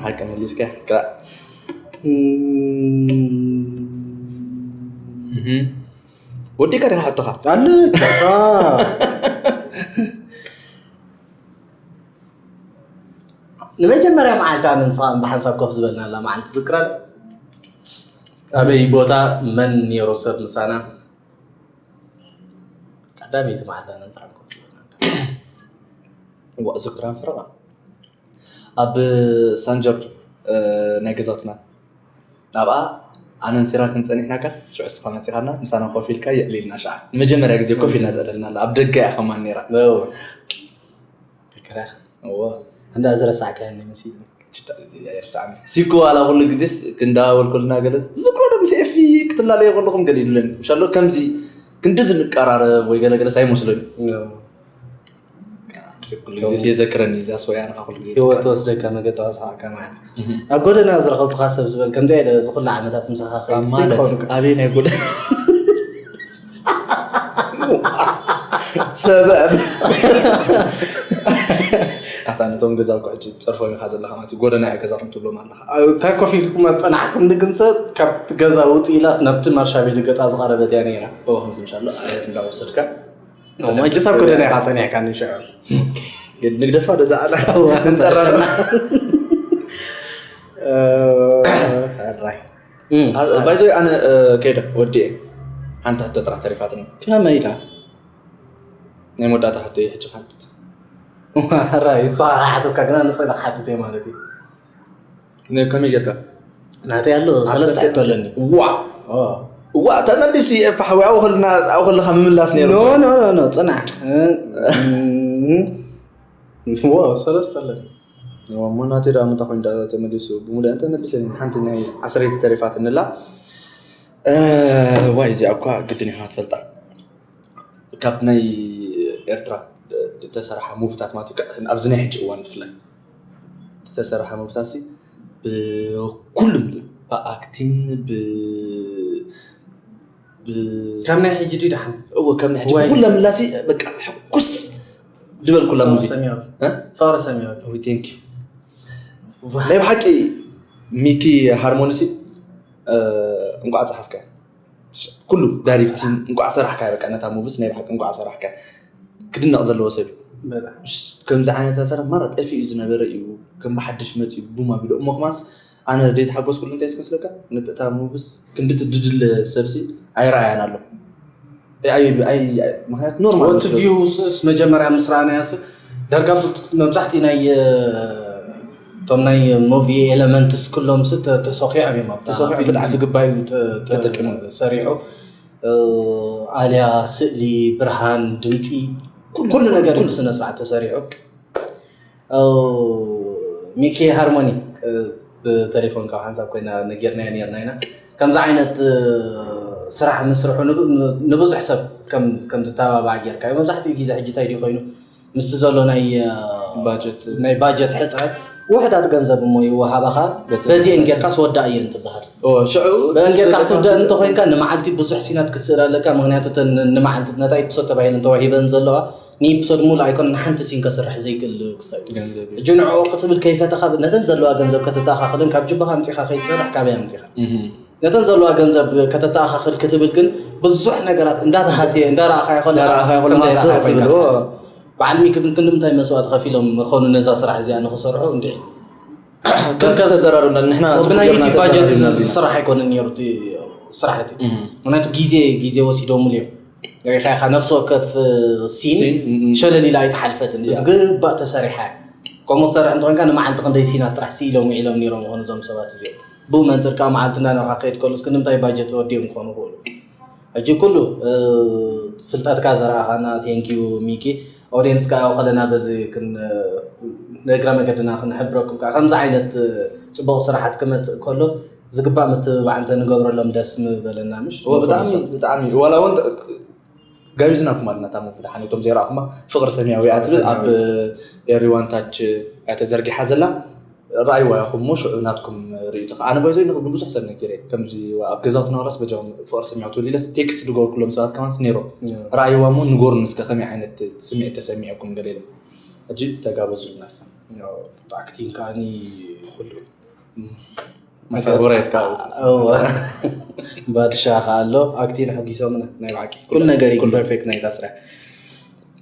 ሓቂ መሊስካ። ክላእ። ወዲእካ ዲኻ ሕቶኻ? ኣነ ጨፋ ንመጀመርያ መዓልቲ ኣነ ንስኻን ብሓንሳብ ኮፍ ዝበልናላ መዓልቲ ትዝክራ? ኣበይ ቦታ መን ነይሩ ሰብ ምሳና? ቀዳመይቲ መዓልቲ ኣነ ንስኻን ኮፍ ዝበልናላ። እዋ ዝክራን ፈረቓ ኣብ ሳን ጆርጆ ናይ ገዛውትና ናብኣ ኣነን ሲራክን ጸኒሕናካስ ሽዑ እስኻ መጺኻና ምሳና ኮፍ ኢልካ የዕሊልና ሸዓ ንመጀመርያ ግዜ ኮፍ ኢልና ዘዕለልና ኣብ ደገ እያ ከማን ነይራ። ትክራ እዋ እንዳ ዝረሳዕካኒ መሲሉ። ይርስዓኒ ሲኮ ዋላ ኩሉ ግዜስ ክንደዋወል ከለና ገለ ትዝክሮ ዶ ምስ ኤፊ ክትላለዮ ከለኹም ገለ ይብለኒ ምሻሎ ከምዚ ክንዲ ዝንቀራረብ ወይ ገለ ገለስ ኣይመስለኒ። ኩሉ ግዜ የዘክረኒ እዛ ሶያ ንኻ ኩሉ ግዜ ህይወት ተወስደካ መገዲ ኣስሓቕካ ማለት እዩ። ኣብ ጎደና ዝረኸብኩኻ ሰብ ዝበል ከምዚ ኢለ እዚ ኩሉ ዓመታት ምሳኻ ከይድስ ማለት ዘይትኸውን። ኣበይ ናይ ጎደና ሰበብ ኣታ ነቶም ገዛ እኮ ሕጂ ጸርፎም ኢኻ ዘለኻ ማለት እዩ። ጎደና እያ ገዛኹም ትብሎም ኣለኻ። እንታይ ኮፍ ኢልኩም ኣጸናሕኩም ንግንሰ ካብቲ ገዛ ውጽእ ኢላስ ናብቲ ማርሻ ቤት ገጻ ዝቐረበት እያ ነይራ። ኦ ከምዚ ምሻሎ ኣየር እንዳወሰድካ መጅስ ኣብ ጎደና ኢኻ ጸኒሕካ ንሽዑ ግን ንግደፋ ደዛ ኣላ ንጠራርና ራይ ባይዞ ኣነ ከይደ ወዲኤ ሓንቲ ሕቶ ጥራሕ ተሪፋትኒ። ከመይ ኢላ ናይ መወዳእታ ሕቶ እየ ሕጂ ክሓትት። ራይ ንስኻ ሓተትካ ግና ንስኻ ኢላ ክሓትት እየ ማለት እዩ። ነ- ከመይ ጌርካ? ናተይ ኣሎ ሰለስተ ሕቶ ኣለኒ። ዋ ዋ ተመሊሱ የፋ ሓዊ ኣብኡ ከለና ኣብኡ ከለካ ምምላስ ነይሩ። ኖ ኖ ኖ ኖ ጽናሕ እ፣ እ፣ ዎ ሰለስተ ኣለኒ። እሞ ናተይ ደኣ ምንታይ ኮይኑ ደኣ ተመሊሱ? ብምሉአን ተመሊሰን እየን። ሓንቲ ናይ ዓሰርተ ተሪፋትኒ ኣላ። እ፣ ዋይ እዚኣ እኳ ግድን ኢኻ ክትፈልጣ። ካብ ናይ ኤርትራ ዝተሰርሓ ሙቪታት ማለት እዩ፣ ኣብዚ ናይ ሕጂ እዋን ብፍላይ ዝተሰርሓ ሙቪታት ሲ ብኩሉ ምድላ ብኣክቲን ብ ብ- ካብ ናይ ሕጂ ድዩ ደሓን? እዎ ካብ ናይ ሕጂ ዋይ። ብኩላ ምላሲ በቃ ሕኩስ ዝበልኩላ ሙቪ። ሰሚያዊ እ? ፍቕሪ ሰሚያዊ ዊ ቴንክ ዩ። ናይ ብሓቂ ሚኪ ሃርሞኒ ሲ እ፣ እንቋዕ ጸሓፍካ ኩሉ ዳይሬክቲንግ እንቋዕ ሰራሕካ በቃ ነታ ሙቪስ ናይ ብሓቂ እንቋዕ ሰራሕካ ክድነቕ ዘለዎ ሰብ እዩ። በጣም እሽ፣ ከምዚ ዓይነት ኣሰራ ማራ ጠፊኡ ዝነበረ እዩ ከም ብሓድሽ መፂኡ ቡም ኣቢሉ እሞ ከማስ ኣነ ደይተሓጎስኩሉ እንታይ ስመስለካ ነተእታ ሙቭስ ክንዲ ትድድለ ሰብሲ ኣይረኣያን ኣሎ። ኣይ- ኣይ- ኣይ- ምክንያቱ ኖርማል ወንቲ መስሎ። ቪውስ መጀመርያ ምስ ረኣናያ ስ ዳርጋ መብዛሕትኡ ናይ እቶም ናይ ሞቪ ኤለመንትስ ኩሎም ስ ተ- ተሰኺዖም እዮም ኣብታ ተሰኺዖም ፊልም ብጣዕሚ ዝግባዩ ተ- ተ- ተጠቂሞም። ተሰሪሑ እ፣ ኣልያ ስእሊ ብርሃን ድምፂ ኩሉ ነገር እዩ ብስነ ስርዓት ተሰሪሑ። እ፣ ሚኪ ሃርሞኒ እ፣ ብቴሌፎን ካብ ሓንሳብ ኮይና ነጊርናዮ ነርና ኢና ከምዚ ዓይነት እ፣ ስራሕ ምስርሑ ንብ- ንብዙሕ ሰብ ከም ከም ዝተባባዕ ጌርካ እዩ። መብዛሕትኡ ግዜ ሕጂ እንታይ ድዩ ኮይኑ ምስቲ ዘሎ ናይ እ፣ ባጀት ናይ ባጀት ሕፅረት ውሕዳት ገንዘብ እሞ ይወሃባኻ። በቲ በዚአን ጌርካስ ወዳእ እየን ትበሃል። ሽዑ በአን ጌርካ ክትውዳእ እንተኮይንካ ንመዓልቲ ብዙሕ ሲናት ክስእላለካ። ምክንያቱ እተን ንመዓልቲ ነታ ኢፕሶድ ተባሂለን ተዋሂበን ዘለዋ ንኢፕሶድ ሙሉ ኣይኮነ ንሓንቲ ሲን ከስርሕ ዘይክእል ክሳብ እዩ። ገንዘብ እዩ። ሕጂ ንዕኡ ክትብል ከይፈተኻ ነተን ዘለዋ ገንዘብ ከተተኣኻኽልን ካብ ጅባኻ ኣምፂኻ ከይትሰርሕ ካበይ ኣምፂኻ እህም። ነተን ዘለዋ ገንዘብ ከተተኣኻኽል ክትብል ግን ብዙሕ ነገራት እንዳተሃስየ እንዳረኣኻ ይኸል እንዳረኣኻ ይኸል ማስቕ ትብል። በዓል ሚኪ ግን ክንዲ ምንታይ መስዋእቲ ከፊሎም ኾኑ ነዛ ስራሕ እዚኣ ንክሰርሑ እንዲ ከም ተዘራርብና ንሕና ብናይ ጽቡቅ ጌርና ዩቲብ ባጀት ተዘራሪብና ኣለና። ዝስራሕ ኣይኮነን ነይሩ እቲ ስራሕ እቲ እም። ምክንያቱ ግዜ ግዜ ወሲዶምሉ እዮም ሪኻኻ ነፍሲ ወከፍ ሲን ሲን፣ እም። ሸለል ኢላ ኣይተሓልፈትን ብዝግባእ ተሰሪሓ እያ። ከምኡ ትሰርሕ እንተኾንካ ንመዓልቲ ክንደይ ሲናት ጥራሕ ስኢሎም ውዒሎም ነይሮም ይኾኑ እዞም ሰባት እዚኦም። ብኡ መንፅር ከዓ መዓልቲ እንዳነበርካ ክኸይድ ከሎስ ክንዲ ምንታይ ባጀት ወዲኦም ክኾኑ ይኽእሉ። ሕጂ ኩሉ እ፣ ፍልጠትካ ዘረኣኻና ቴንኪዩ ሚኪ። ኦድየንስ ከዓ ከለና በዚ ክን- ንእግረ መገድና ክንሕብረኩም ከዓ ከምዚ ዓይነት እ፣ ፅቡቕ ስራሓት ክመፅእ ከሎ ዝግባእ ምትብባዕ እንተንገብረሎም ደስ ምበለና ምሽ እዎ፣ ብጣዕሚ ብጣዕሚ ዋላ እውን ተ- ጋቢዝናኩም ኣለና እታ ሙቪ ደሓን እቶም ዘይረኣኹማ ፍቕሪ ሰማያዊ እያ ትብል ኣብ ኤሪዋን ታች እያ ተዘርጊሓ ዘላ። ረኣይዋ ኢኹም እሞ ሽዑ ናትኩም ርእይቶ ከዓ ኣነ ባይዞ ንብዙሕ ሰብ ነጊረ እየ። ከምዚ ኣብ ገዛውትና ወራስ በጃኹም ፍቕሪ ሰማያዊ ትብል ኢለስ ቴክስት ዝገበርኩሎም ሰባት ከማንስ ነይሮም። ረኣይዋ እሞ ንገሩኒ እስከ ከመይ ዓይነት ስምዒት ተሰሚዐኩም ገለ ኢሎም። ሕጂ ተጋበዙልና እሳ ኣክቲንግ ከዓኒ ኩሉ ፋቮራይት ከዓ እወ። ባድሻ ከዓ ኣሎ። ኣክቲንግ ሓጊሶምና ናይ ብሓቂ ኩሉ ነገር እዩ ፐርፌክት ናይ ታስራ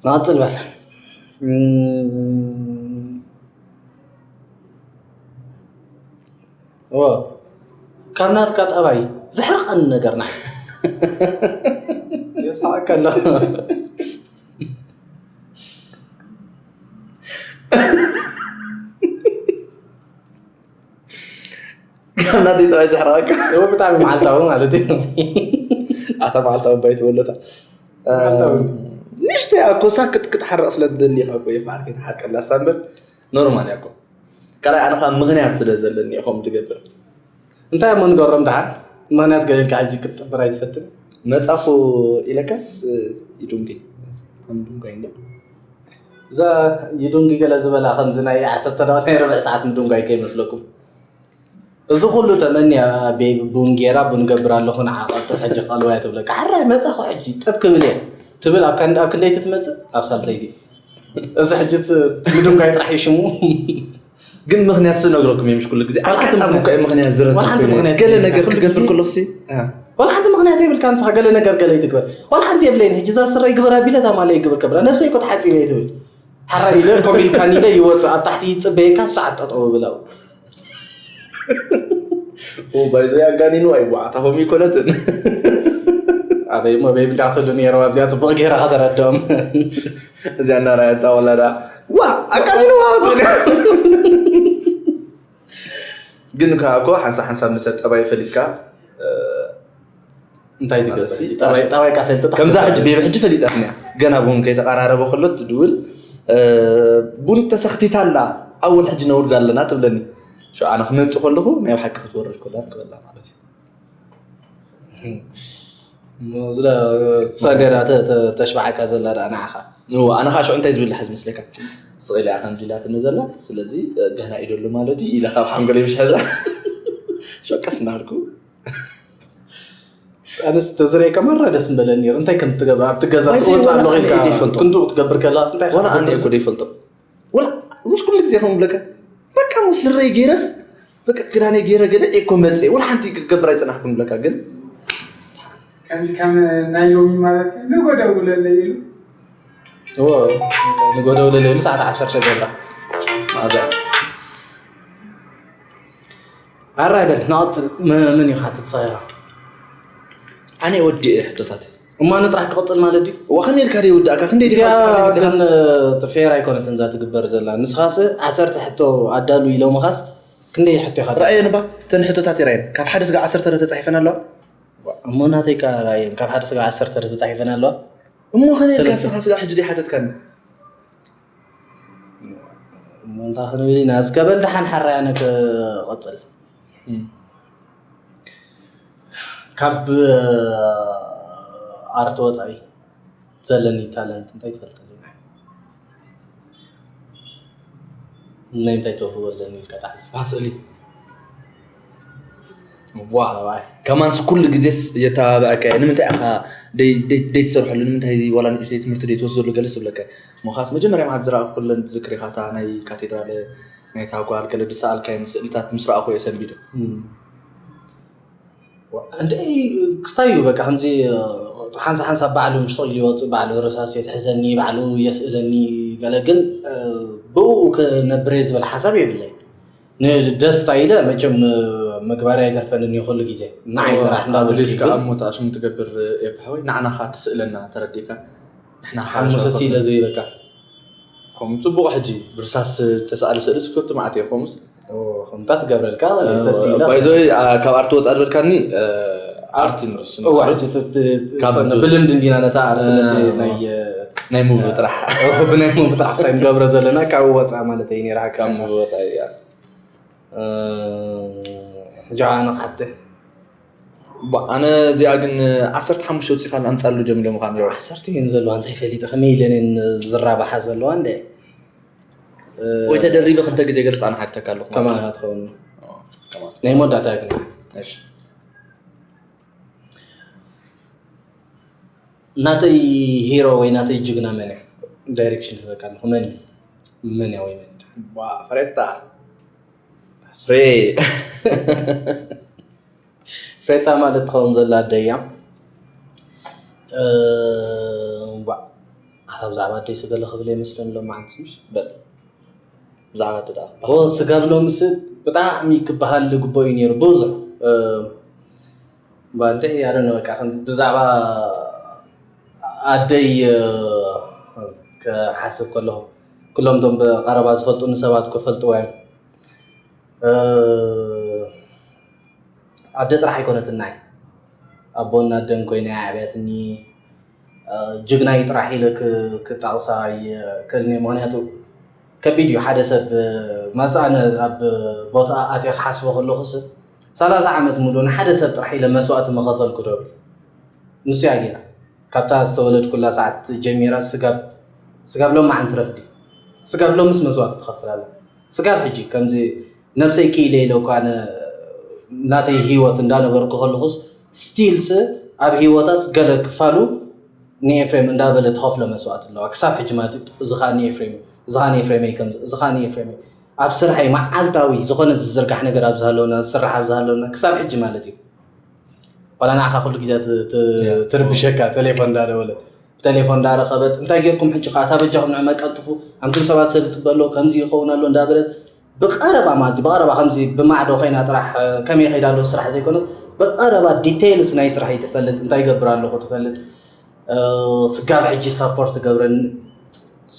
ንቐፅል በል። እም፣ እወ፣ ካብ ናትካ ጠባይ ዘሕርቐኒ ነገርና የስሓቀካ ኣሎ። ካብ ናተይ ጠባይ ዘሕርቐካ? እወ፣ ብጣዕሚ መዓልታዊ ማለት እዩ። ኣታ መዓልታዊ ባይ ትበለታ። መዓልታዊ። ንእሽተይ እኮ ሳክት ክትሓርቕ ስለ ትደሊ ኢኻ እኮ የፍዓል ከይትሓርቀላ እሳ እምበር ኖርማል እያ እኮ። ካልኣይ ኣነ ኸኣ ምኽንያት ስለ ዘለኒ እየ ከምኡ ዝገብር። እንታይ እሞ ንገሮም ደሓን? ምኽንያት ገለ ኢልካ ሕጂ ክትጥብር ኣይትፈትን? መጻኹ ኢለካስ ይዱንጊ። ከም ዱንጋይ እንዶ። እዛ ይዱንጊ ገለ ዝበላ ከምዚ ናይ ዓሰርተ ደቂቕ ናይ ርብዒ ሰዓት ምዱንጋይ ከይመስለኩም። እዚ ኩሉ ተመንያ ቤቢ ቡን ጌራ ቡን ገብር ኣለኹ ንዓ ቀልጥፍ ሕጂ ቀልዋያ ትብለካ። ሕራይ መጻኹ ሕጂ ጥብ ክብል እየ ትብል ኣብ ካን-፣ ኣብ ክንደይቲ ትመጽእ? ኣብ ሳልሰይቲ። እዚ ሕጂ ት-፣ ምድንጓይ ጥራሕ እዩ ሽሙ። ግን ምኽንያት ዝነግረኩም እዮም ኩሉ ግዜ። ዋላ ሓንቲ ኣጋጣሚ ምኽንያት እኮ እዮም ምኽንያት ዝረድእ ዋላ ሓንቲ ኮይኑ። ምኽንያት ገለ የብልካን ነገር ኩሉ ክገብር ግዜ። ከለኹ ሲ፣ እ። ዋላ ሓንቲ ምኽንያት የብልካን ንስኻ ገለ ነገር ገለ ይትግበር። ዋላ ሓንቲ የብለይን። ሕጂ እዛ ስረ ይግበራ ቢለ እታ ማለ ይግብር ከብላ ነብሰይ እኮ ተሓጺበ እየ ትብል። ሓራይ ኢለ ኮሚልካኒ ኢለ ይወጽእ ኣብ ታሕቲ ይጽበየካ ሰዓት ጠጠው ብለው። ኦ፣ ባይዘ ያጋኒኑ ኣይዋዕታኹም ይኮነትን። ኣበይ እሞ ቤቢ እንዳተሉ ነይሩ ኣብዚኣ ጽቡቕ ጌራ ከተረድኦም። እዚኣ እናረኣየታ ወላዳ፣ "ዋ፣ ኣጋኒኑ ዋ" ትብል። ግን ከኣ እኮ ሓንሳብ ሓንሳብ ምስ ጠባይ ፈሊጥካ፣ እ፣ እንታይ ትገብር? ጠባይ፣ ጠባይ ቃ ፈልጥጣ ከምዛ ሕጂ ትገብር። ቤቢ ሕጂ ፈሊጣትኒ እያ። ገና ቡን ከይተቀራረበ ከሎ ትድውል፣ እ፣ "ቡን ተሰኽቲታ ኣላ፣ ኣወል ሕጂ ነውርዳ ኣለና" ትብለኒ። ሸ ኣነ ክመጽእ ከለኹ ናይ ብሓቂ ክትወርድ ከላ ርክበላ ማለት እዩ። እሞ ዝዳ ሳገዳ ተ-፣ ተ-፣ ተሽባዓካ ዘላ ደኣ ንዓኻ። ኖ፣ ኣነ ኸኣ ሽዑ እንታይ ዝብል ሓዝ መስለካ? ስቕ ኢላ እያ ከምዚ ኢላትኒ ዘላ፣ ስለዚ፣ እ፣ ገና እዩ ደሎ ማለት እዩ ኢለ ካብ ሓንጎለይ ምሽ ሕዛ። ሸቀስ እናበልኩ። ኣነስ ተዝርእየካ ማራ ደስ ምበለኒ ነይሩ። እንታይ ከም ትገብር ኣብቲ ገዛ ባይዘይ ትወፅእ ዋላ ኣለኹ ኣነ ኢልካ እየ ዘይፈልጦ። ክንድኡ ክትገብር ከለኻስ እንታይ ወላ ኣነ እየ ክትገብር? እኮ ዘይፈልጦ። ወላ ምሽ ኩሉ ግዜ ከም ብለካ በቃ ሙ ስረይ ገይረስ በቃ ክዳነይ ገይረ ገለ እኮ መፅእ ወላ ሓንቲ ክገብር ኣይፀናሕኩን ብለካ ግን ከምዚ ከም ናይ ሎሚ ማለት እዩ። ንጎ ደውለለይ ኢሉ። እዎ፣ ንጎ ደውለለይ ኢሉ ሰዓት ዓሰርተ ገብራ። ማእዛ። ኣራይ በል፣ ንቐጽል። መ-፣ መን ኢኻ ትጻየራ? ኣነ ወዲኤ ሕቶታት። እሞ ኣነ ጥራሕ ክቕጽል ማለት ድዩ? እዋ፣ ከመይ ኢልካ ደይ ውዳእካ? ክንደይ ዲኻ እዚኣ ጽሓፍ ግን፣ እ፣ ፌር ኣይኮነትን እዛ ትግበር ዘላ። ንስኻስ ዓሰርተ ሕቶ ኣዳሉ ኢሎምኻስ ክንደይ ሕቶ ኢኻ? ረኣየን እባ፣ እተን ሕቶታት ይረኣየን። ካብ ሓደ ስጋብ ዓሰርተ ዶ ተጻሒፈን ኣለዋ? እሞ ናተይ ከኣ ረኣየን፣ ካብ ሓደ ስጋብ ዓሰርተ ዶ ተጻሒፈን ኣለዋ? እሞ ከመይ ኢልካ ሰለስተ። ንስኻ ስጋብ ሕጂ ደይ ሓተትካኒ? እሞ እንታይ ክንብል ኢና? እስከ በል ደሓን ሓራይ ኣነ ክቕጽል። እም። ካብ ኣርት ወጻኢ ዘለኒ ታለንት እንታይ ትፈልጠለይ? ናይ እንታይ ተውህቦ ኣለኒ ኢልካ ትሓስብ? ስእሊ። ዋ። ሰብኣይ። ከማንስ ኩሉ ግዜስ የተባብዐካ እየ። ንምንታይ ኢኻ ደይ-፣ ደይ-፣ ደይትሰርሐሉ? ንምንታይ ዋላ ንእሽተይ ትምህርቲ ደይትወስደሉ? ገለ ዝብለካ እየ። እሞ ኻስ መጀመርያ መዓልቲ ዝረኣኹ ኩለን ትዝክር ኢኻ፣ እታ ናይ ካቴድራል ናይታ ጓል ገለ ዝሰኣልካየን ስእልታት ምስ ረኣኹ እየ ሰንቢደ። እም። ዋ፣ እንታይ ክስታይ እዩ በቃ፣ ከምዚ፣ እ፣ ሓንሳ ሓንሳ ባዕሉ ምስ ስእሊ ይወፅእ፣ ባዕሉ ርሳስ የትሕዘኒ፣ ባዕሉ የስእለኒ፣ ገለ ግን፣ እ፣ ብኡ ክነብር እየ ዝብል ሓሳብ የብለይ። ንደስታ ኢለ መቸም፣ እ፣ ምግባር ኣይተርፈንን እዩ ኩሉ ግዜ። ንዓይ ጥራሕ እንዳበልኩ ኣትሊስት ግን ከኣ እሞ እታ ሽሙ ትገብር ኤፍ ሓወይ፣ ንዓና ኸኣ ትስእለና ተረዲእካ። ንሕና ሓሙሰ ሓበሻ ስኢለ ዘይበቃ። ከምኡ ጽቡቕ፣ ሕጂ ብርሳስ ተሳእለ ስእሊ ስፍቱ መዓት እየ። ከምኡስ ኦ፣ ከምታ ትገብረልካ፣ ሰስ ኢላ። ባይ ዘ ወይ፣ ኣ፣ ካብ ኣርቲ ወጻእ ዝበልካኒ፣ እ፣ ኣርቲ ንርሱ እዋ፣ ማለት ሕጂ ት-፣ ት-፣ ት-፣ ካብ ሰነ ብ-፣ ብልምዲ እንዲና ነታ ኣርቲ እ፣ ነቲ ናይ፣ እ፣ ናይ ሙቭ ጥራሕ። ኦ፣ ብናይ ሙቭ ጥራሕ ሳይ ንገብሮ ዘለና፣ ካብኡ ወጻእ ማለት እዩ ነይራ። ካብ ሙቭ ወጻእ እያ። እ፣ ሕጂ ኣነ ክሓትህ። ባ-፣ ኣነ እዚኣ ግን ዓሰርተ ሓሙሽተ ውፂኻ ኣምፃሉ ጀሚሮም ምዃን እዮም። ዓሰርተ እየን ዘለዋ፣ እንታይ ፈሊጠ? ከመይ ኢለን እየን ዝራባሓ ዘለዋ እንደ? ወይ ተደሪበ ክልተ ግዜ ገልስ ኣነ ሓተካ ኣለኹ ማለት ከማን እዩ። ኣትኸውን። ኦ፣ ከማን። ናይ መወዳእታ ግን። እሺ። ናተይ ሂሮ ወይ ናተይ ጅግና መን እዩ? ዳይሬክሽን ህበካ ኣለኹ። መን እዩ? መን እያ ወይ መን? ዋ፣ ፍሬታ። ፍሬ። ፍሬታ ማለት ትኸውን ዘላ ኣደይ እያ። እ፣ ዋ፣ ኣታ ብዛዕባ ኣደይ ስገለ ክብል የመስለኒ ሎማዓንቲ ምሽ? በል። ብዛዕባ ኣደ ደኣ። ኦ፣ ስጋብ ሎምስ ብጣዕሚ ክበሃል ልግቦ እዩ ነይሩ። ብዙሕ፣ እ፣ እምባ እንታይ፣ I don't know፣ በቃ ከም ብዛዕባ ኣደይ፣ እ፣ ክሓስብ ከለኹ፣ ኩሎም እቶም ብቐረባ ዝፈልጡኒ ሰባት እኮ ፈልጥዋ እዮም። እ፣ ኣደ ጥራሕ ኣይኮነትናይ፣ ኣቦን ኣደን ኮይና እያ ኣዕብያትኒ። እ፣ ጅግናይ ጥራሕ ኢለ ክ-፣ ክጣቕሳ ኣይክእልን እየ። ምኽንያቱ ከቢድ እዩ። ሓደ ሰብ፣ እ፣ መስ ኣነ ኣብ ቦታ ኣትየ ክሓስቦ ከለኹስ፣ ሰላሳ ዓመት ሙሉእ ንሓደ ሰብ ጥራሕ ኢለ መስዋእቲ ምኸፈልኩ ዶ ብል? ንሱ እያ ጌራ። ካብታ ዝተወለድኩላ ሰዓት ጀሚራ ስጋብ፣ ስጋብ ሎማዓንቲ ረፍዲ፣ ስጋብ ሎምስ መስዋእቲ ትኸፍል ኣላ። ስጋብ ሕጂ ከምዚ ነብሰይ ክኢለ ኢለ እኳ ኣነ ናተይ ህይወት እንዳነበርኩ ከለኹስ፣ ስቲልስ ኣብ ህይወታስ ገለ ክፋሉ ንኤፍሬም እንዳበለ ትኸፍሎ መስዋእቲ ኣለዋ። ክሳብ ሕጂ ማለት እዩ። እዚ ኸኣ ንኤፍሬም እዩ፣ እዚ ኸኣ ንኤፍሬመይ ከምዚ፣ እዚ ኸኣ ንኤፍሬመይ። ኣብ ስርሐይ መዓልታዊ ዝኾነ ዝዝርጋሕ ነገር ኣብ ዝሃለወና፣ ዝስራሕ ኣብ ዝሃለወና፣ ክሳብ ሕጂ ማለት እዩ። ዋላ ንዓኻ ኩሉ ግዜ ት-፣ ት-፣ ያ። ትርብሸካ፣ ቴሌፎን እንዳደወለት፣ ብቴሌፎን እንዳረኸበት፣ "እንታይ ጌርኩም ሕጂ ኸኣ? እታ በጃኹም ንዕመ ቀልጥፉ፣ ኣንቱም ሰባት ሰብ ይጽበ ኣሎ፣ ከምዚ ይኸውን ኣሎ" እንዳበለት፣ ብቐረባ ማለት እዩ፣ ብቐረባ ከምዚ ብማዕዶ ኮይና ጥራሕ፣ እ፣ ከመይ ይኸይድ ኣሎ ስራሕ ዘይኮነስ፣ ብቐረባ ዲቴይልስ ናይ ስራሐይ ትፈልጥ፣ እንታይ ይገብር ኣለኹ ትፈልጥ። እ፣ ስጋብ ሕጂ ሳፖርት ትገብረኒ፣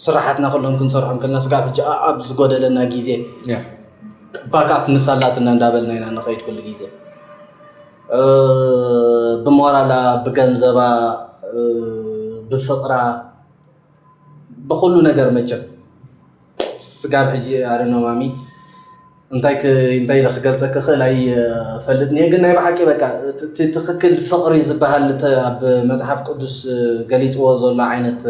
ስራሓትና ኩሎም ክንሰርሖም ከለና፣ ስጋብ ሕጂ ኣ-፣ ኣብ ዝጎደለና ግዜ ያ። ባክኣፕ ንሳ ኣላትና እንዳበልና ኢና ንኸይድ ኩሉ ግዜ። እ፣ ብሞራላ፣ ብገንዘባ፣ እ፣ ብፍቕራ፣ ብኹሉ ነገር መቸም። ስጋብ ሕጂ፣ I don't know ማሚ፣ እንታይ ክ-፣ እንታይ ኢለ ክገልጸኪ ክኽእል ኣይፈልጥን እየ። ግን ናይ ብሓቂ በቃ እቲ፣ እቲ ትኽክል ፍቕሪ ዝበሃል፣ እቲ ኣብ መጽሓፍ ቅዱስ ገሊጽዎ ዘሎ ዓይነት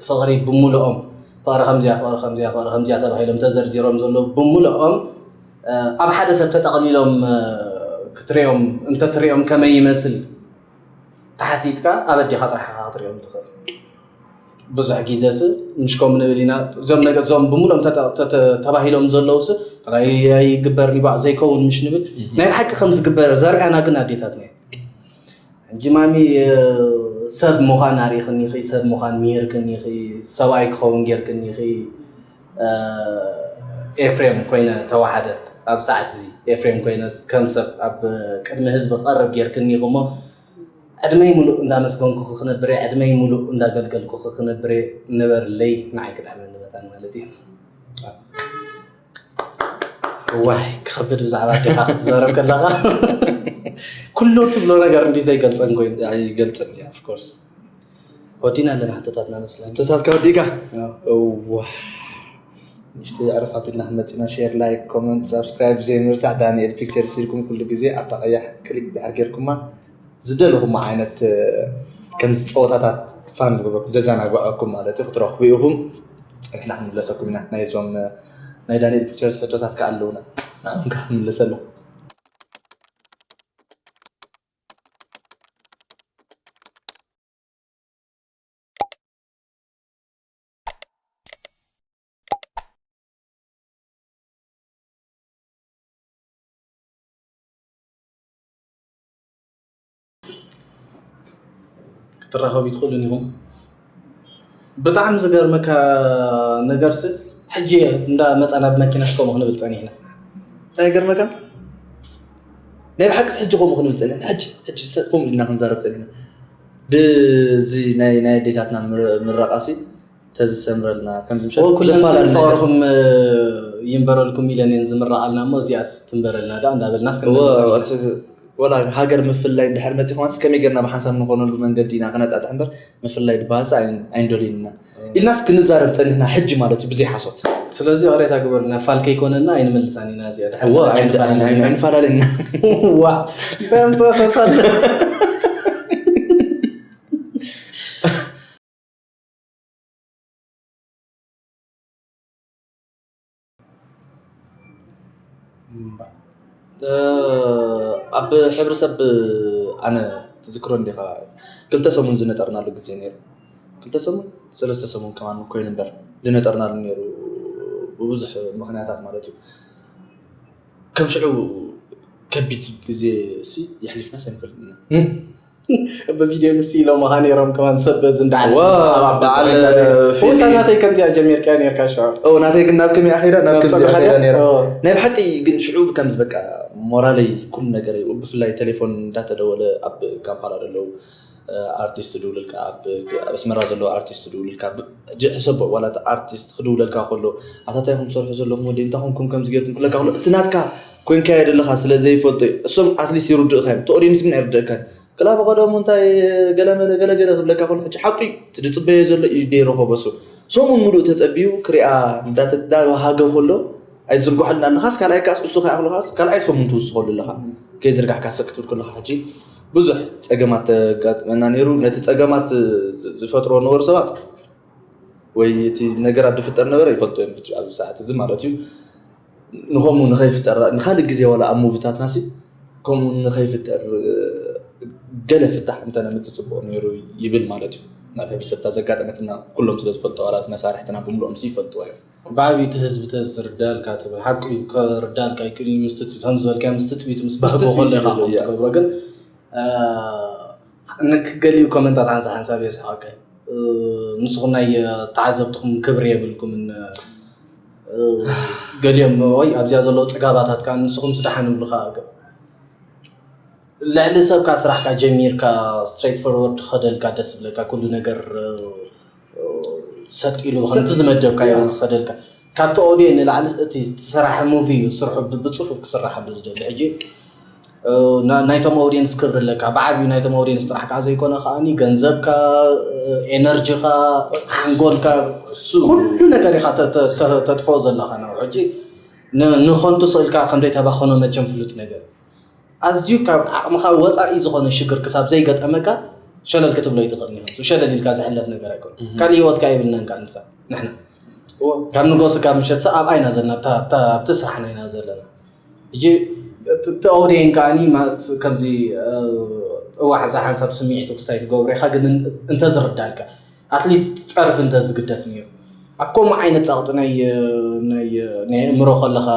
ፍቕሪ ብምልኦም፣ ፍቕሪ ከምዚኣ፣ ፍቕሪ ከምዚኣ፣ ፍቕሪ ከምዚኣ ተባሂሎም ተዘርዚሮም ዘለዉ ብምልኦም፣ ኣብ ሓደ ሰብ ተጠቕሊሎም ክትሪኦም፣ እንተትሪኦም ከመይ ይመስል ተሓቲትካ፣ ኣብ ኣዴኻ ጥራሕ ኢኻ ክትሪኦም ትኽእል። ብዙሕ ግዜስ ምሽ ከምኡ ንብል ኢና። እዞም ነገ-፣ እዞም ብምሉኦም ተተ-፣ ተተ-፣ ተባሂሎም ዘለውስ ጥራይ ኣይግበርን ይባእ ዘይከውን ምሽ ንብል። እህ። ናይ ብሓቂ ከም ዝግበር ዘርእያና ግን ኣዴታትና እየን። ሕጂ ማሚ፣ እ፣ ሰብ ምዃን ኣርኢኽኒ ኢኺ፣ ሰብ ምዃን ምሂርክኒ ኢኺ፣ ሰብኣይ ክኸውን ጌርክኒ ኢኺ። እ፣ ኤፍሬም ኮይነ ተዋሓደ ኣብ ሰዓት እዚ ኤፍሬም ኮይነ ከም ሰብ ኣብ ቅድሚ ህዝቢ ክቐርብ ጌርክኒ ኢኺ እሞ ዕድመይ ሙሉእ እንዳመስገንኩኺ ክነብር እየ፣ ዕድመይ ሙሉእ እንዳገልገልኩኺ ክነብር እየ፣ ንበርለይ፣ ንዓይ ክጥዕመኒ መታን ማለት እዩ። እዋይ፣ ክኸብድ ብዛዕባ ኣዴኻ ክትዛረብ ከለኻ። ኩሉ ትብሎ ነገር እንዲ ዘይገልጸን ኮይኑ። ኣይገልጸን እዩ፣ of course። ወዲና ኣለና ሕቶታትና መስለኒ። ሕቶታትካ ወዲእካ? ኣዎ። እዋ። ንእሽተይ ኣረፍ ኣቢልና ክንመጽእ ኢና። ሼር፣ ላይክ፣ ኮመንት፣ ሳብስክራይብ ዘይምርሳዕ። ዳንኤል ፒክቸርስ ኢልኩም ኩሉ ግዜ ኣብታ ቀያሕ ክሊክ ድሕር ጌርኩማ ዝደለኹሞ ዓይነት፣ እ፣ ከምዚ ጸወታታት ፋን ዝገብረኩም፣ ዘዘናግዐኩም ማለት እዩ፣ ክትረኽቡ ኢኹም። ጸኒሕና ክንምለሰኩም ኢና። ናይዞም፣ እ፣ ናይ ዳንኤል ፒክቸርስ ሕቶታት ከኣ ኣለዉና። ንዕኦም ከኣ ክንምለሰሎም። ክትራኸቡ ትኽእሉን ኢኹም። ብጣዕሚ ዝገርመካ ነገርሲ፣ ሕጂ እንዳ መጻና ብመኪናሽ ከምኡ ክንብል ጸኒሕና። እንታይ ይገርመካ? ናይ ብሓቅስ ሕጂ ከምኡ ክንብል ጸኒሕና። ሕጂ፣ ሕጂ ሰብ ከምኡ ኢልና ክንዛረብ ጸኒሕና። ብዚ ናይ፣ ናይ ኣዴታትና ምር-፣ ምረቓሲ ተዝሰምረልና፣ ከምዚ ምሸት ኦ፣ ኩለን ዘፋላሊ ነገር። ፍቕርኹም፣ እ፣ ይንበረልኩም ኢለን እየን ዝምረቓልና እሞ፣ እዚኣስ ትንበረልና ደኣ እንዳበልና እስከ እወ፣ ንመልሳ። እቲ ወላ ሃገር ምፍላይ እንድሕር መፂኹምስ ከመይ ጌርና ብሓንሳብ ንኾነሉ መንገዲ ኢና ክነጣጥሕ እምበር፣ ምፍላይ ዝበሃልስ ኣይ-፣ ኣይንደልዮን ኢና። እም። ኢልናስ ክንዛረብ ጸኒሕና፣ ሕጂ ማለት እዩ፣ ብዘይ ሓሶት። ስለዚ ይቕሬታ ግበሩልና፣ ፋል ከይኮነና ኣይንመልሳን ኢና እዚኣ። ድሕር እወ፣ ኣይንደ-፣ ኣይንፋላለን ኣይን-፣ ኢና። ኣይንፋላለን ኢና። ዋ፣ እንታይ ኣምፅኦ ተፋል? እምባ። እ፣ ኣብ ሕብረተሰብ ኣነ ትዝክሮ እንዲኻ፣ ክልተ ሰሙን ዝነጠርናሉ ግዜ ነይሩ። ክልተ ሰሙን፣ ሰለስተ ሰሙን ከማን ኮይኑ እምበር ዝነጠርናሉ ነይሩ። ብብዙሕ ምኽንያታት ማለት እዩ። ከም ሽዑ ከቢድ ግዜ ሲ የሕሊፍናስ ኣይንፈልጥና። ብቪድዮ ምስ ኢሎምኻ ነይሮም ከማን ሰብ በዚ እንዳዓለ ዋ፣ ዝሰሓብ ኣብ በዓል ኮይና ነይራ። ፊሊ። እታ ናተይ ከምዚኣ ጀሚርካ ነይርካ ሽዑ። ኦ፣ ናተይ ግን ናብ ከመይ ኣኸይዳ ናብ ናብ ከምዚኣ ጸገኻ ከይዳ ድያ? ነይራ። ኦ። ናይ ብሓቂ ግን ሽዑ ከምዚ በቃ ሞራለይ ኩሉ ነገር እዩ። ብፍላይ ቴሌፎን እንዳተደወለ ኣብ ካምፓላ ዘለዉ ኣርቲስት ድውልልካ ኣብ ኣስመራ ዘለዎ ኣርቲስት ድውልልካ ሕጂ ሕሰቦ ዋላ ኣርቲስት ክድውለልካ ከሎ ኣታታይ ኩም ትሰርሑ ዘለኹም ወዲ እንታይ ኮንኩም ከምዚ ገርኩም ክለካ ከሎ እቲ ናትካ ኮንካዮ ዘለኻ ስለ ዘይፈልጦ እዩ። እሶም ኣትሊስት ይርድእካ እዮም። እቲ ኦዲንስ ግን ኣይርድእካን። ክላ ብቐደሙ እንታይ ገለመለ ገለገለ ክብለካ ከሎ ሕጂ ሓቂ እዩ። እቲ ዝፅበዮ ዘሎ እዩ ደይረኸቦ እሱ ሰሙን ሙሉእ ተፀቢዩ ክሪኣ እንዳተዳሃገ ከሎ ኣይዝርግሐልና ኣለኻስ ካልኣይ ካስ እሱ ከይኣኽልኻስ ካልኣይ ሰሙን ትውስኸሉ ኣለኻ። ከይዝርጋሕካ ስቕ ክትብል ከለኻ ሕጂ ብዙሕ ፀገማት ተጋጥመና ነይሩ። ነቲ ፀገማት ዝፈጥሮ ነበሩ ሰባት ወይ እቲ ነገራት ዝፍጠር ነበረ ይፈልጡ እዮም። ሕጂ ኣብዚ ሰዓት እዚ ማለት እዩ ንኸምኡ ንኸይፍጠር ንካልእ ግዜ ዋላ ኣብ ሙቪታትና ሲ ከምኡ ንኸይፍጠር ገለ ፍታሕ እንተነምፅእ ፅቡቕ ነይሩ ይብል ማለት እዩ። ናብ ሕብረተሰብታ ዘጋጠመትና ኩሎም ስለ ዝፈልጡ ኣባላት መሳርሕትና ብምልኦም ሲ ይፈልጥዎ እዮም። ብዓብዩ እቲ ህዝቢ ተዝርዳልካ ትብል ሓቂ እዩ። ከርዳልካ ይክእል እዩ ምስ ትፅቢት ከም ዝበልካ ምስ ትፅቢት ምስ ባህቢ ትፅቢት ከሎ ኢኻ ይብል ከምኡ እያ። ትገብሮ ግን ንክገሊኡ ኮመንታት ሓንሳ ሓንሳብ የስሓቀ። ንስኹም ናይ ተዓዘብትኹም ክብሪ የብልኩምን። ገሊኦም ወይ ኣብዚኣ ዘለዉ ፅጋባታት ከዓ ንስኹም ስዳሓን ይብሉኻ። ልዕሊ ሰብካ ስራሕካ ጀሚርካ ስትሬት ፎርወርድ ኸደልካ ደስ ዝብለካ ኩሉ ነገር ሰጥ ኢሉ ከምቲ ዝመደብካዮ ኸደልካ ካብቲ ኦድዮ ንላዕሊ እቲ ዝሰራሕ ሙቪ እዩ ስርሑ ብፅፉፍ ክስራሓሉ ዝደሊ ሕጂ ናይቶም ኦዲየንስ ክብሪ ኣለካ ብዓብዩ ናይቶም ኦዲየንስ ጥራሕ ከዓ ዘይኮነ ከዓኒ ገንዘብካ ኤነርጂኻ ሓንጎልካ ኩሉ ነገር ኢኻ ተጥፎ ዘለኻ ነው ሕጂ ንኸንቱ ስእልካ ከምዘይተባኸኖ መቸም ፍሉጥ ነገር ኣዝዩ ካብ ዓቕምኻ ወፃኢ ዝኾነ ሽግር ክሳብ ዘይገጠመካ ሸለል ክትብሎ ይትኽእል ኒሆን ሸለል ኢልካ ዝሕለፍ ነገር ኣይኮን ካልእ ህይወትካ የብልናን ከዓ ንሳ ንሕና ካብ ንጎስ ካብ ምሸት ሰብ ኣብኣ ኢና ዘለና ኣብቲ ስራሕና ኢና ዘለና ሕጂ እቲ ኦዴን ከዓኒ ማለት ከምዚ እዋሕ እዛ ሓንሳብ ስምዒቱ ክስታይ ትገብሮ ኢኻ ግን እንተዝርዳልካ ኣትሊስት ፀርፊ እንተዝግደፍ ነይሩ ኣብ ከምኡ ዓይነት ፀቕጢ ናይ ናይ ናይ ኣእምሮ ከለኻ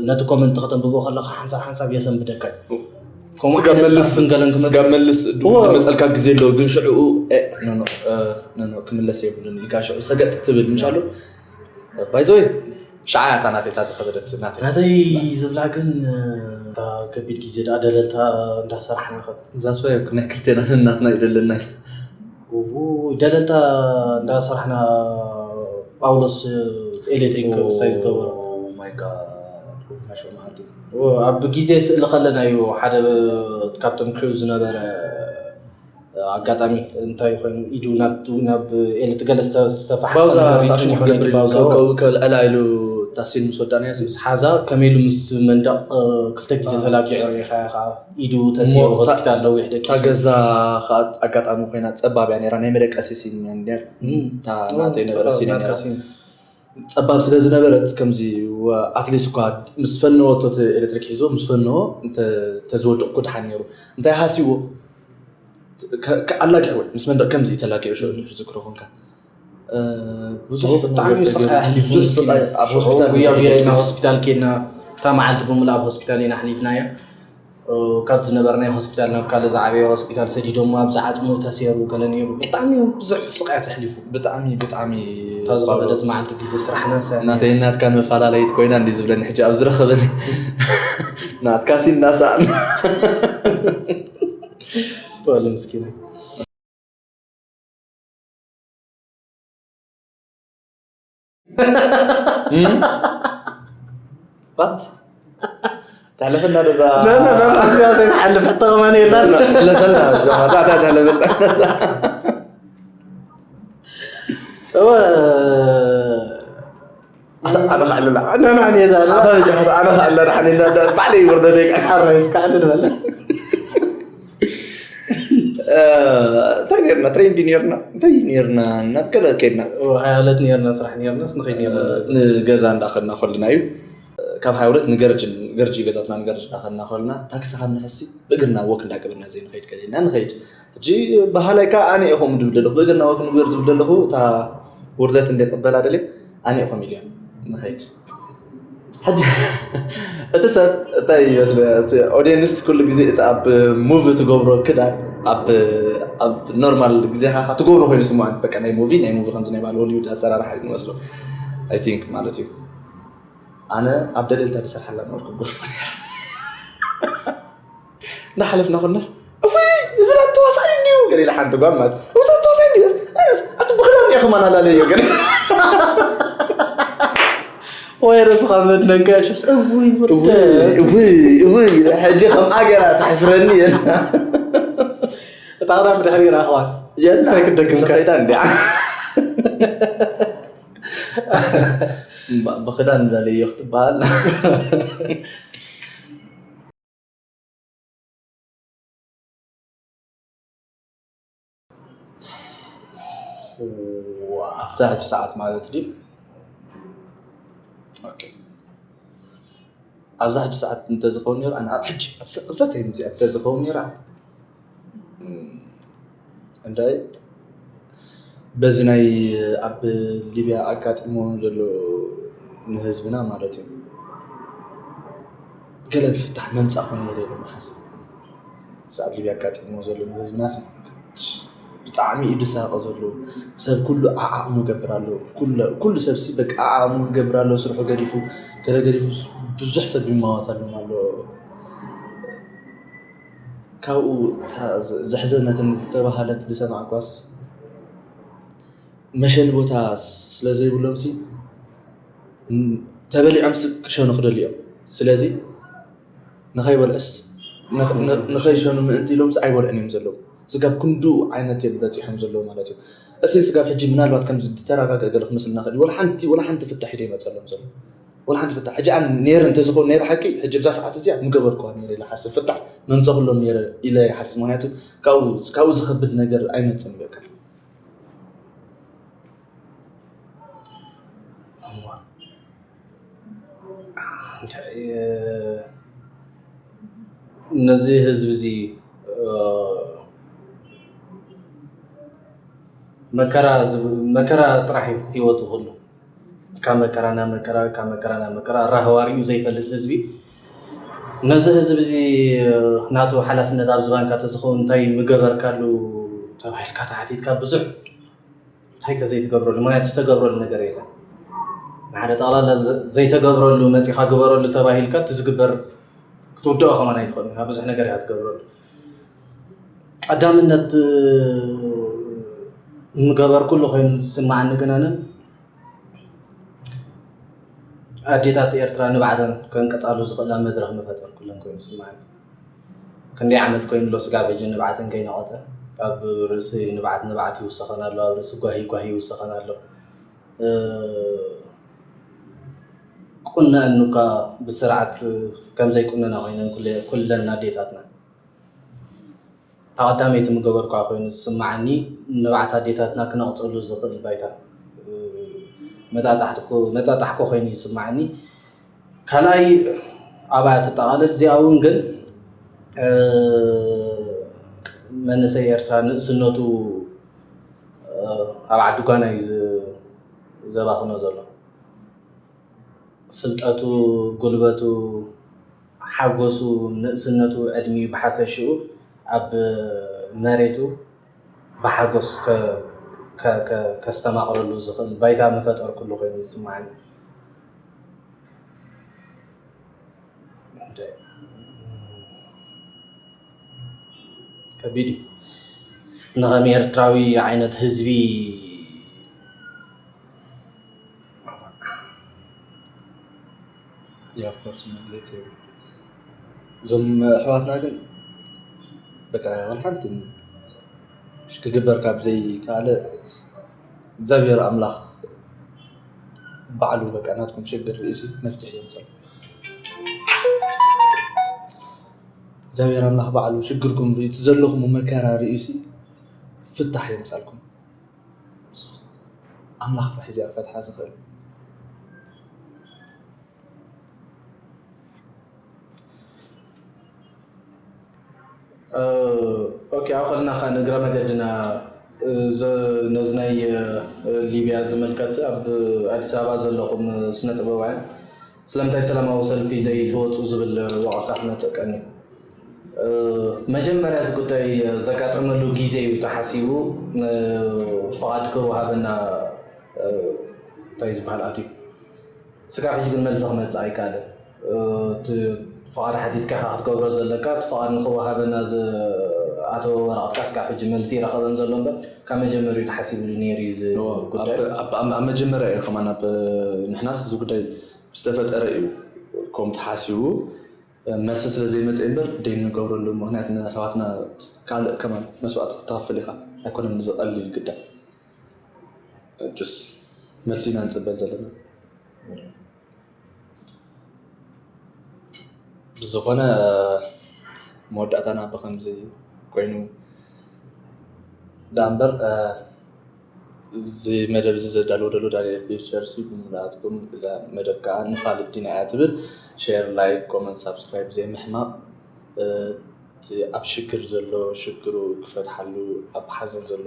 ነቲ ኮመንት ከተንብቦ ከለኻ ሓንሳብ ሓንሳብ የሰንብደካ እዩ ከምኡ ስጋብ ዓይነት መልስ ፀርፍን ገለን ክመ ስጋብ መልስ ድኡ ዝመፀልካ ግዜ ኣለዎ ግን ሽዕኡ ኖኖ ክምለስ የብሉን ኢልካ ሽዑ ሰገጥ ትብል ምሻሉ ባይዘወይ ሸዓ እያ እታ ናተይ እታ ዝኸበደት ናተይ ናተይ ዝብላ ግን እታ ከቢድ ግዜ ደኣ ደለልታ እንዳሰራሕና ከ እዛ ስዋ ናይ ክልቴና ነናትና እዩ ደለና እዩ ደለልታ እንዳሰራሕና ጳውሎስ ኤሌክትሪክ እሳይ ዝገበሮ ማይካ ማሾ መዓልቲ ኣብ ግዜ ስእሊ ከለና እዩ ሓደ ካብቶም ክሪው ዝነበረ ኣጋጣሚ እንታይ ኮይኑ ኢዱ ናብ ናብ ኤልት ገለ ዝተፋሓ ባውዛ ታሽሙ ክገብር ኢሉ ከልዕላ ኢሉ ታሲን ምስ ወዳና ያስ ሓዛ ከመይ ኢሉ ምስ መንደቕ ክልተ ግዜ ተላጊዑ ርኢኻ ኢኻ ኢዱ ተሲሩ ሆስፒታል ነዊሕ ደቂ እታ ገዛ ከዓ ኣጋጣሚ ኮይና ፀባብ እያ ነራ ናይ መደቀሲ ሲን እያ እታ ናተይ ነበረ ሲን እያ ነራ ፀባብ ስለ ዝነበረት ከምዚ ኣትሊስት እኳ ምስ ፈነወቶ እቲ ኤሌክትሪክ ሒዝዎ ምስ ፈነዎ እንተ- ተዝወድቕ እኮ ደሓን ነይሩ እንታይ ሃሲዎ ኣላጊዕዎ ምስ መንደቕ ከምዚ ተላጊዑ ሽዑ እንድሕር ዝክሮ ኮንካ ብዙሕ ብጣዕሚ ነገር ስቃይ ተገይሩ፣ ኣሕሊፉ ብዙሕ ስቃይ ኣብ ሆስፒታል ጉያ ጉያ ኢና ተገይሩ። ሆስፒታል ኬድና እታ መዓልቲ ብምሉእ ኣብ ሆስፒታል ኢና ኣሕሊፍናያ ካብ ዝነበርናይ ሆስፒታል ናብ ካልእ ዝዓበየ ሆስፒታል ሰዲዶሞ ኣብዚ ዓፅሙ ተሰይሩ ገለ ነይሩ ብጣዕሚ ብዙሕ ስቃያት ኣሕሊፉ ብጣዕሚ ብጣዕሚ እታ ዝኸፈለት መዓልቲ ግዜ ስራሕና ሰ ናተይ ናትካን መፈላለይት ኮይና እንዲ ዝብለኒ ሕጂ ኣብ ዝረኸበኒ ናትካ ሲናሳን በሉ ምስኪና What? ተሕልፈና ደዛ እዚኣ ዘይትሓልፍ ሕቶ ከማን የላን ተሕልፈና ጀማታ ተሕልፈና እወ ኣነ ከዕልላ ኣነ ናኒ እዛ ኣላ ኣታ ጀማታ ኣነ ከዕልላ ደሓን ኢላ ባዕለይ ውርደተይ ሓራይ እስካዕልል በለ እንታይ ኔርና ትሬንዲ ኔርና እንታይ ኔርና ናብ ገለ ከድና ሃያለት ኔርና ስራሕ ኔርናስ ንኸይድ ኔርና ንገዛ እንዳኸድና ከልና እዩ ካብ ሃያውለት ንገርጅን ገርጂ ገዛትና ንገርጅ እንዳኸድና ከልና ታክሲ ካብ ንሕሲ ብእግርና ወክ እንዳገበርና ዘይንኸይድ ገሊልና ንኸይድ ሕጂ ባህላይ ከዓ ኣነ ኢኹም ድብል ኣለኹ ብእግርና ወክ ንግበር ዝብል ኣለኹ እታ ውርደት እንደ ቀበላ ደለ ኣነ ኢኹም ኢልዮም ንኸይድ። ሕጂ እቲ ሰብ እንታይ ይመስለ፣ እቲ ኦዲየንስ ኩሉ ግዜ እቲ ኣብ ሙቪ ትገብሮ ክዳን ኣብ ኣብ ኖርማል ግዜኻ ትገብሮ ኮይኑ ስምዓኒ። በቃ ናይ ሙቪ ናይ ሙቪ ከምዚ ናይ ባህሊ ሆሊውድ ኣሰራርሓ እዩ ዝመስሎ። ኣይ ቲንክ ማለት እዩ። ኣነ ኣብ ደለልታ ዝሰርሓላ ነበርኩ ጎርፎ ነይራ። እናሓለፍና ኮናስ፣ እውይ፣ እዚ ራት ተዋሳኣይ እንድዩ፣ ገለ ኢላ ሓንቲ ጓል ማለት፣ እዚ ራት ተዋሳኣይ እንድዩ፣ ኣነስ፣ ኣቲ ብኽዳን እየ ከማን ኣላለዮ፣ ገለ። ወይ ርእስኻ ዘድነንካ ሽስ፣ እውይ፣ ውርደ። እውይ፣ እውይ፣ እውይ፣ ሕጂ ከም ኣገራ ተሕፍረኒ እየ። እታ ኽዳን ብድሕሪ ረኣኽዋን። የላ፣ እንታይ ክትደግም ከ? ተኸይዳ እንድያ። እምባ-፣ ብኽዳን በለዮ ክትበሃል። ዋ፣ ኣብዛ ሕጂ ሰዓት ማለት ድዩ? ኦኬ። ኣብዛ ሕጂ ሰዓት እንተዝኸውን ነይሩ፣ ኣነ ኣብ ሕጂ፣ ኣብዛ፣ ኣብዛ ታይም እዚኣ እንተዝኸውን ነይራ፣ እም፣ እንዳይ፣ በዚ ናይ ኣብ ሊብያ ኣጋጢምዎም ዘሎ ንህዝብና ማለት እዩ፣ ገለ ፍታሕ መምጻእኹ ነይረ ኢሎም ይሓስብ። እዚ ኣብ ሊብያ ኣጋጢምዎ ዘሎ ንህዝብናስ ብጣዕሚ እዩ ዝሳቐ ዘሎ። ሰብ ኩሉ ዓዓቕሙ ይገብር ኣሎ። ኩሉ፣ ኩሉ ሰብ ሲ በቃ ዓዓቕሙ ይገብር ኣሎ። ስርሑ ገዲፉ፣ ገለ ገዲፉ ብዙሕ ሰብ ይማወት ኣሎ ኣሎ። ካብኡ እታ ዘሕዘነትን ዝተባህለት ዝሰማዕኳስ መሸኒ ቦታ ስለ ዘይብሎም ሲ፣ ም-፣ ተበሊዖም ስ-፣ ክሸኑ ክደልዩ እዮም። ስለዚ ንኸይበልዑስ፣ ንኽ-፣ ን-፣ ንኸይሸኑ ምእንቲ ኢሎም ሲ ኣይበልዑን እዮም ዘለዉ። ስጋብ ክንዱ ዓይነት እዮም በጺሖም ዘለዉ ማለት እዩ። እስቲ ስጋብ ሕጂ ምናልባት ከምዚ ዝተረጋገአ ገለ ክመስልና ክእል እዩ። ወላ ሓንቲ፣ ወላ ሓንቲ ፍታሕ እዩ ዘይመጸሎም ዘሎ። ወላ ሓንቲ ፍታሕ። ሕጂ ኣነ ነይረ እንተዝኸውን ናይ ብሓቂ፣ ሕጂ ኣብዛ ሰዓት እዚኣ ምገበርኩዋ ነይረ ኢለ ይሓስብ። ፍታሕ መምጸኹሎም ነይረ ኢለ ይሓስብ። ምኽንያቱ ካብኡ፣ ካብኡ ዝኸብድ ነገር ኣይመጽእን እዩ በቃ። እሞ እንታይ፣ ነዚ ህዝቢ እዚ፣ እ፣ መከራ ዝብ-፣ መከራ ጥራሕ እዩ ህይወቱ ኩሉ። ካብ መከራ ናብ መከራ፣ ካብ መከራ ናብ መከራ፣ ራህዋ ሪኡ ዘይፈልጥ ህዝቢ። ነዚ ህዝቢ እዚ፣ እ፣ ናቱ ሓላፍነት ኣብዚ ባንካ ተዝኸውን እንታይ ምገበርካሉ ተባሂልካ ተሓቲትካ ብዙሕ እንታይ ከ ዘይትገብረሉ? ምኽንያቱ ዝተገብረሉ ነገር የለን። ንሓደ ጠቕላላ ዘ-፣ ዘይተገብረሉ መጺኻ ግበረሉ ተባሂልካ እቲ ዝግበር ክትውድኦ ከማን ኣይትኽእልን ኢኻ። ብዙሕ ነገር ኢኻ ትገብረሉ። ቀዳምነት፣ እ፣ ምገበርኩሉ ኮይኑ ዝስምዓኒ ግን ኣነ ኣዴታት ኤርትራ ንባዕለን ከንቀጻሉ ዝኽእላ መድረኽ ምፈጠርኩለን ኮይኑ ይስምዓኒ። ክንደይ ዓመት ኮይኑ ኣሎ ስጋብ ሕጂ ንብዓተን ከይነቐጸ? ካብ ርእሲ ንብዓት ንብዓት ይውሰኸን ኣሎ፣ ኣብ ርእሲ ጓሂ ጓሂ ይውሰኸን ኣሎ። እ፣ ቁነአን እኳ ብስርዓት ከም ዘይቁነና ኮይነን ኩለ-፣ ኩለን ኣዴታትና። እታ ቀዳመይቲ ምገበርኳ ኮይኑ ዝስምዓኒ፣ ንብዓት ኣዴታትና ክነቕጸሉ ዝኽእል ባይታ፣ እ፣ መጣጣሕትኮ-፣ መጣጣሕኮ ኮይኑ ይስምዓኒ። ካልኣይ ኣብኣ ትጠቓለል። እዚኣ እውን ግን፣ እ፣ መንእሰይ ኤርትራ ንእስነቱ፣ እ፣ ኣብ ዓዲ ጓና እዩ ዝ-፣ ዘባኽኖ ዘሎ። ፍልጠቱ፣ ጉልበቱ፣ ሓጎሱ፣ ንእስነቱ፣ ዕድሚኡ ብሓፈሽኡ ኣብ መሬቱ ብሓጎስ ከ-፣ ከ-፣ ከ-፣ ከስተማቕረሉ ዝኽእል ባይታ ምፈጠርኩሉ ኮይኑ ይስምዓኒ። እንታይ? ከቢድ እዩ። ንኸም ኤርትራዊ ዓይነት ህዝቢ። Yeah, of course፣ መግለጺ የብሉ። እዞም ኣሕዋትና ግን በቃ ወላ ሓንቲ ምሽ ክግበር ካብ ዘይከኣለ እግዚኣብሔር ኣምላኽ ባዕሉ በቃ ናትኩም ሽግር ርእሲ መፍትሒ የምጸልኩም። እግዚኣብሔር ኣምላኽ ባዕሉ ሽግርኩም ርእዩ፣ እቲ ዘለኹም መከራ ርእዩሲ ፍታሕ የምጸልኩም። ኣምላኽ ጥራሕ እዚኣ ፈትሓ ዝኽእል። እ፣ ኦኬ፣ ኣብኡ ከለና ኸኣ ንእግረ መገድና ነዚ ናይ ሊብያ ዝምልከት ኣብ ኣዲስ ኣበባ ዘለኹም ስነ ጥበባውያን ስለምንታይ ሰላማዊ ሰልፊ ዘይትወፁ ዝብል ወቐሳ ክመፀቀኒ። መጀመርያ እዚ ጉዳይ ዘጋጠመሉ ግዜ እዩ ተሓሲቡ ፍቓድ ክወሃበና እንታይ ዝበሃል ኣትዩ። ስጋብ ሕጂ ግን መልሲ ክመፅእ ኣይከኣለን። እቲ ፍቓድ ሓቲትካ ኢኻ ክትገብሮ ዘለካ፣ እቲ ፍቓድ ንክወሃበና ዝኣተወ ወረቐትካ ስጋብ ሕጂ መልሲ ይረኸበን ዘሎ እምበር ካብ መጀመሪኡ ተሓሲብሉ ነይሩ እዩ እዚ ጉዳይ። ኣብ መጀመርያ እዩ ከማን ኣብ ንሕናስ እዚ ጉዳይ ዝተፈጠረ እዩ ከም ተሓሲቡ መልሲ ስለ ዘይመፀ እምበር ደይ ንገብረሉ ምክንያት ንኣሕዋትና ካልእ ከማን መስዋእቲ ክትኸፍል ኢኻ ኣይኮነን እዚ ቀሊል ግዳይ ስ መልሲ ኢና ንፅበ ዘለና ብዝኾነ መወዳእታና ብከምዚ ኮይኑ ዳኣ እምበር እዚ መደብ እዚ ዘዳለወ ደሎ ዳንኤል ፒክቸርስ እዩ ብምልኣትኩም እዛ መደብ ከዓ ንፋልጥ ዲና እያ ትብል share like comment subscribe ዘይምሕማቕ እቲ ኣብ ሽግር ዘሎ ሽግሩ ክፈትሓሉ ኣብ ሓዘን ዘሎ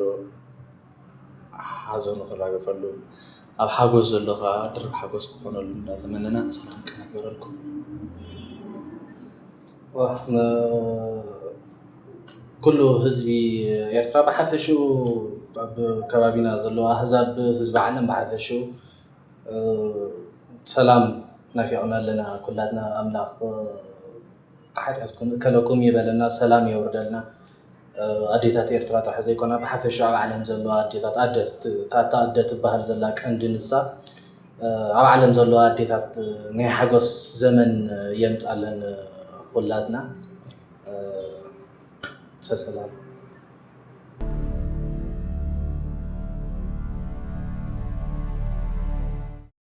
ሓዘኑ ክራገፈሉ ኣብ ሓጎስ ዘሎ ከዓ ድርብ ሓጎስ ክኾነሉ እንዳተመነና ሰላም ቅነ ንግበረልኩም ኩሉ ህዝቢ ኤርትራ ብሓፈሽኡ ኣብ ከባቢና ዘለዉ ኣህዛብ ህዝቢ ዓለም ብሓፈሽኡ ሰላም ናፊቕና ኣለና ኩላትና ኣምላኽ ሓጢኣትኩም እከለኩም ይበለና ሰላም የውርደልና ኣዴታት ኤርትራ ጥራሕ ዘይኮና ብሓፈሽኡ ኣብ ዓለም ዘለዋ ኣዴታት ኣደ እታ ኣደ ትበሃል ዘላ ቀንዲ ንሳ ኣብ ዓለም ዘለዋ ኣዴታት ናይ ሓጎስ ዘመን የምፃለን ኩላትና ሰሰላም